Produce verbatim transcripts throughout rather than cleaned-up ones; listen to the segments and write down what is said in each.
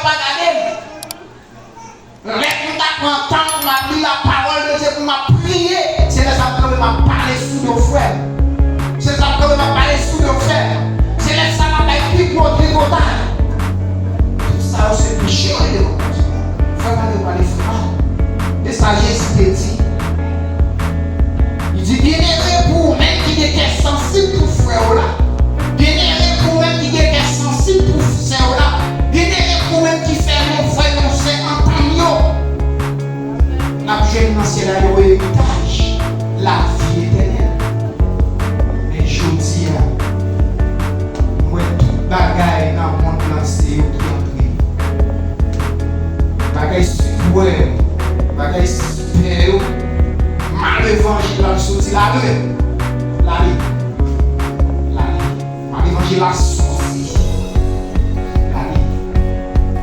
pa gade m. Lè pou m ta pran tan pou m ap li lapawòl de Dye, pou m ap priye, se lè sa m kanpe m ap pale sou do frè m. Se lè sa m kanpe m ap pale sou do frè m. Se lè sa m ap bay pi gwo tripotay. Tout sa yo se peche yo ye devan Bondye. Fè mal yo pale fè mal. E sa Jezi te di. Li di, "Byennere pou ou menm ki gen kè sansib pou frè w la. Byennere pou ou menm ki gen kè sansib pou sè w la. Byennere pou ou menm ki fè yon frè, yon sè antann yo." N ap jwenn nan syèl la yon eritaj, lavi etènèl. Men jodi a, m wè tout bagay nan mond lan se yo ki antre. Bagay sipè yo, bagay sipè yo, mal evanjil la soti lale, lale, lale. Mal evanjil la soti lale.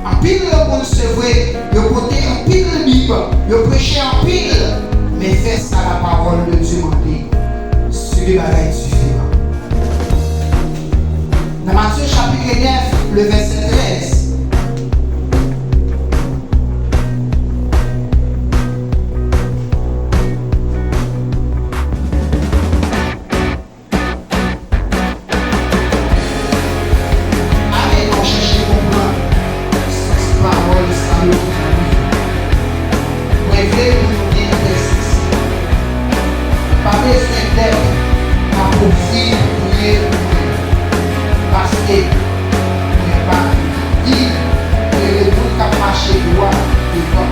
Anpil moun se vre, yo pote anpil Bib, yo preche anpil, men fè sa lapawòl de Dye mande, se de bagay diferan. Nan Matye chapit nèf, le vèsè trèz. Ale, nou chèche konprann sans pawòl sa yo ki nan Bib. Mwen vle pou nou gen entèseksyon. Pa bezwen dèt apwopriye pou priye pou mwen, paske mwen pa vin rele moun k ap mache dwat devan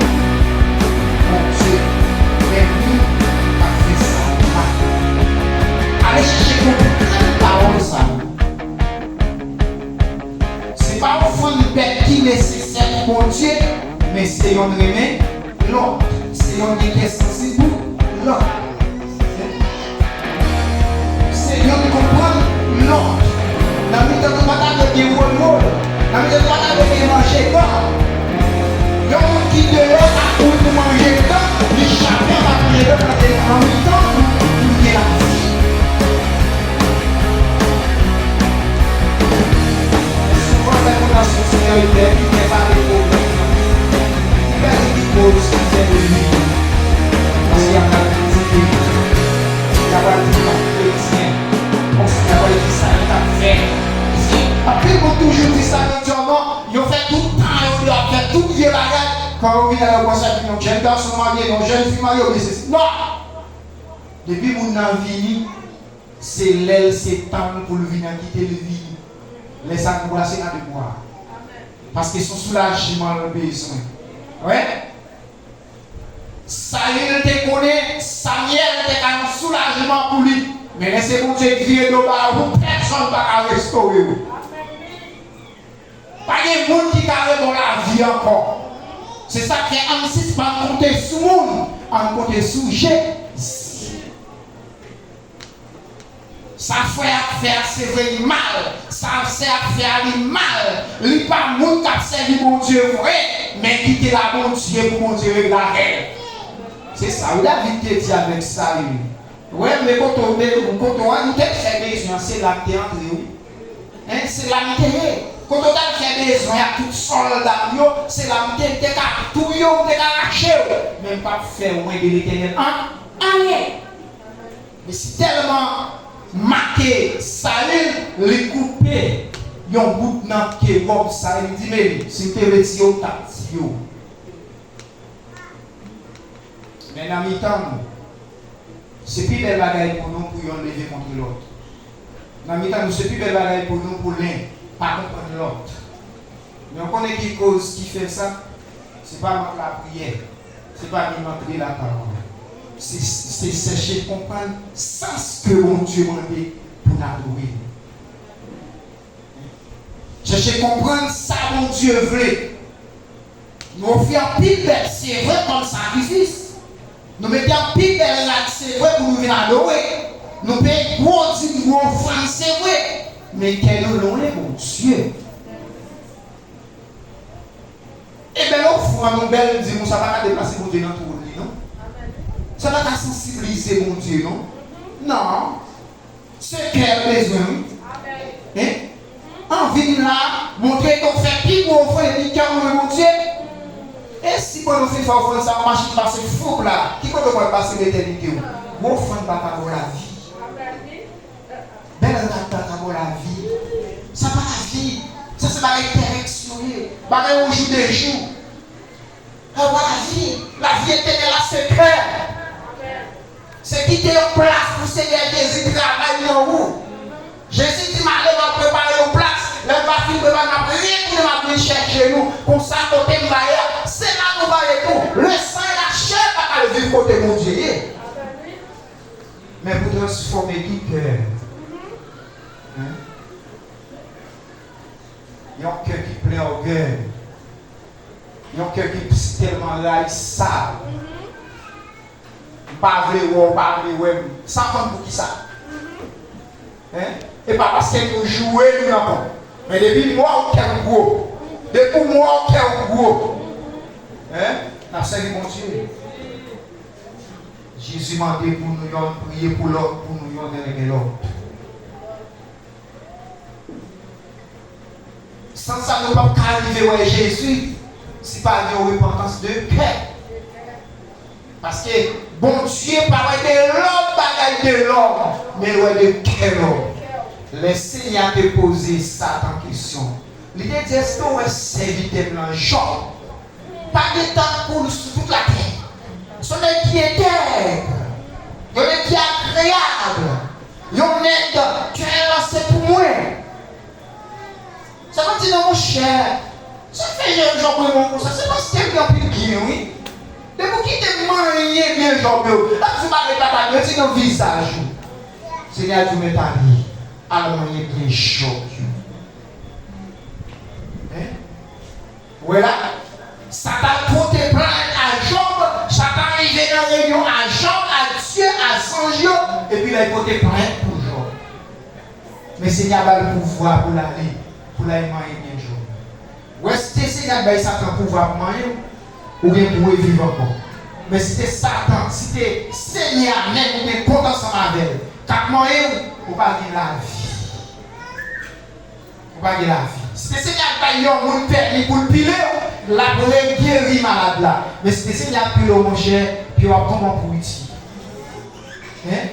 Bondye, men moun k ap fè sa mal. Ale chèche konprann pawòl sa yo. Se pa yon fann bèt ki nesesè pou Bondye, men se yonn renmen lòt. Se yonn gen kè sansib pou lòt. Se yonn konprann lòt. Nan mitan nou pa ta dwe gen wòlwòl. Nan mitan nou pa ta dwe gen manje kan. Yon moun ki deyò ap kouri pou manje kan, li chape anba pye kan, paske nan mitan nou, nou gen lavi. Souvan, lè moun nan sou senyòritè, li gen sa de pwoblèm nan. Li pèdi ki koz ki fè de li. Paske y ap mal kritike li. Y ap mal di l pa kretyen. Konsi y ap di sa li t ap fè. Anpil moun toujou di sa, yo di, "Oh non, yo fè tout tan yo deyò, ap fè tout vye bagay." Kan yo vin la, yo kòmanse ap di, "Yon jèn gason marye, yon jèn fi marye, oubyen sesi." Non! Depi moun nan vini, se lè l se tan l pou l vini an, kite l vini. Lè sa nou brase nan de bwa. Paske se yon soulajman l bezwen. Wè? Sayil te konnen Samyèl te ka yon soulajman pou li. Men lè se Bondye ki vire do ba ou, pèsonn pa ka restore w. Pa gen moun ki ka rebon lavi ankò. Se sa k fè ann sispann konte sou moun, ann konte sou Jezi. Sa frè a ap fè a, se vre li mal. Sa sè a ap fè a, li mal. Li pa moun k ap sèvi Bondye vre, men kite l a Bondye pou Bondye regle avè l. Se sa wi David te di avèk Sayil. Wè, men kote w, men kote w, ou te fè bezwen an, se la m te antre wi. Hein, se la m te ye. Kote w t al fè bezwen ak tout sòlda m yo, se la m te, m te ka touye w, m te ka rache w. Men m p ap fè w wende Letènèl an, anyen. Men si tèlman make Sayil, li koupe yon bout nan pye wòb Sayil, li di, "Men si m te retire w, m t ap tiye w." Men nan mitan nou, se pi bèl bagay pou nou pou yonn leve kont lòt. Nan mitan nou, se pi bèl bagay pou nou pou len pa konprann lòt. Men w konnen ki koz ki fè sa? Se pa mank lapriyè, se pa menm antre lapawòl. Se, se chèche konprann sans ke Bondye mande pou n adore li. Chèche konprann sa Bondye vle. Nou ofri anpil bèt, se vre, kòm sakrifis. Nou mete anpil bèl rad, se vre, pou nou vin adore. Nou peye gwo dim, gwo ofrann, se vre. Men kè nou lwen Bondye. E bèl ofrann ou, bèl dim ou, sa pa ka deplase Bondye nan twòn li, non. Sa pa ka sansibilize Bondye, non. Non. Se kè l bezwen, wi. Hein? Anvi m la, montre ke w fè pi ofrann, li ka renmen Bondye. E si pandan w fin fè ofrann sa, w mache pase fouk la, ki kote w pral pase letènite w? Gwo ofrann pa ka ba w lavi. Bèl rad pa ka ba w lavi. Sa pa lavi. Sa se bagay terès yo ye. Bagay yon jou de jou. Sa pa lavi. Lavi etènèl la se kè. Se kite yon plas pou Senyè Jezi travay nan ou. Jezi di m ale, m ap prepare yon plas. Lè m va fin prepare, m ap retounen, m ap vin chèche nou. Konsa, kote m va ye a, se la nou va ye tou. Le sang et la chair pa ka al viv kote Bondye ye. Men pou transfòme ki kè? Hein? Yon kè ki plen ògèy. Yon kè ki tèlman rayisab. M pa vle wè w, w pa vle wè m. Sa konn poukisa? Hein? E pa paske nou joure nou nan pon. Men depi m wè w, kè m gwo. Depi m wè w, kè w gwo. Hein? N ap sèvi Bondye. Jezi mande pou nou yonn priye pou lòt, pou nou yonn renmen lòt. San sa, nou p ap ka rive wè Jezi si pa gen yon repantans de kè. Paske Bondye pa wè de lòm bagay de lòm, men l wè de kè lòm. Lè Senyè a te poze Satan kesyon, li te di, èske w wè sèvitè m nan Jòb? Pa gen tankou l sou tout latè. Se yon nèg ki entèg, yon nèg ki agreyab, yon nèg kè l se pou mwen. Sa pa di non, monchè. Sa fè Jòb renmen w konsa, se paske l gen anpil byen, wi. Depi w kite manyen byen Jòb yo, l ap di bagay pa ta byen, di nan vizaj ou. Senyè a di w, men tande, al manyen byen Jòb yo. Hein? Ou wè la, Satan pote plent a Jòb, Satan rive nan reyinyon a Jòb, a Dye, a zanj yo, epi lè l pote plent pou Jòb. Men Senyè a ba l pouvwa pou l ale, pou l al manyen byen Jòb. Ou wè, si te Senyè a bay Satan pouvwa pou manyen w, ou gen pou reviv ankò. Men si te Satan, si te Senyè a menm ou gen kont ansanm avè l, k ap manyen w, ou pa gen lavi. Ou pa gen lavi. Si te Senyè a bay yon moun pèmi pou l pile w, l ap regeri malad la. Men si te Senyè a pile w, monchè, pye w ap tonbe an pouriti. Hein?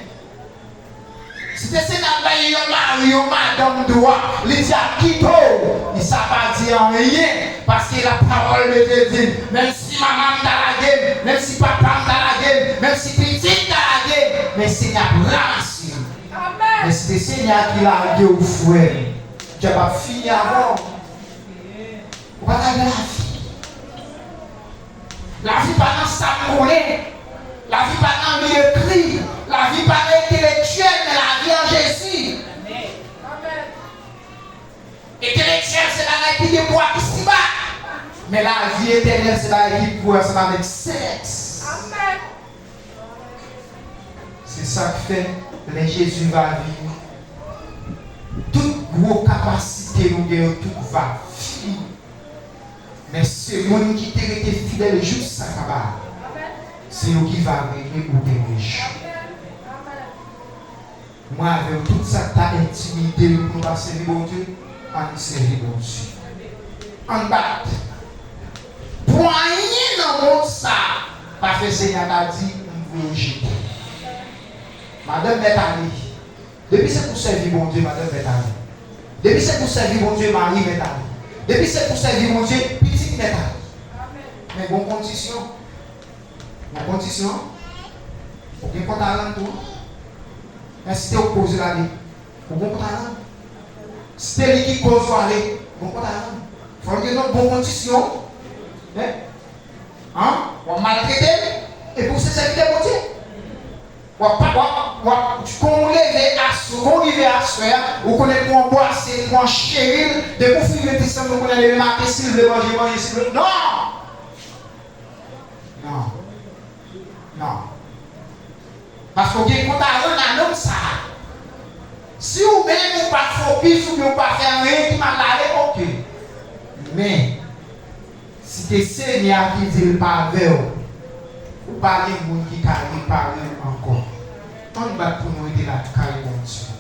Si te Senyè a bay yon mari, yon madanm dwa, li di ap kite w, li sa pa di anyen, paske lapawòl de Dye di, menm si manman m ta lage m, menm si papa m ta lage m, menm si pitit ta lage m, men Senyè ap ranmase m. Men si se Senyè a ki lage w, frè m, dyab ap fini avè w. Ou pa ka gen lavi. Lavi pa nan sa m konnen. Lavi pa nan li ekri. Lavi pa nan entelektyèl, men lavi an Jezi. Entelektyèl se bagay ki gen pou ak isiba. Men lavi etènèl se bagay ki pou ansanm avèk sèks. Se sa k fè, lè Jezi va vini, tout gwo kapasite nou gen yo, tout va fini. Men se moun ki te rete fidèl jis sa kaba, se yo ki va rele pou dènye jou. Mwen avè w, tout sa k ta entimide nou pou nou pa sèvi Bondye, ann sèvi Bondye. Ann bat. Pou anyen nan mond sa a pa fè Senyè a ta di, m voye w jete. Madanm mèt ale. Depi se pou sèvi Bondye, madanm mèt ale. Depi se pou sèvi Bondye, mari mèt ale. Depi se pou sèvi Bondye, pitit mèt ale. Men gon kondisyon. Nan kondisyon, ou gen kont a rann tou. Men si te ou k poze l ale, ou gen kont a rann. Si te li ki koz ou ale, ou gen kont a rann. Fò l gen yon bon kondisyon. Men, an, w ap maltrete l, epi ou se sèvitè Bondye. W ap, w ap, w ap, kon ou leve aswè, kon ou rive aswè a, ou konnen pou anbwase l, pou an cheri l, depi ou fin met li san, ou konnen demen maten, si l vle manje, manje, si l vle, non! Non. Non. Paske w gen kont a rann a nonm sa a. Si ou menm ou pa fè w pif oubyen ou pa fè anyen ki mal, ale, oke. Men, si te Senyè a ki di l pa avè w, ou pa gen moun ki ka repare w ankò. Ann bat pou nou rete lakay Bondye.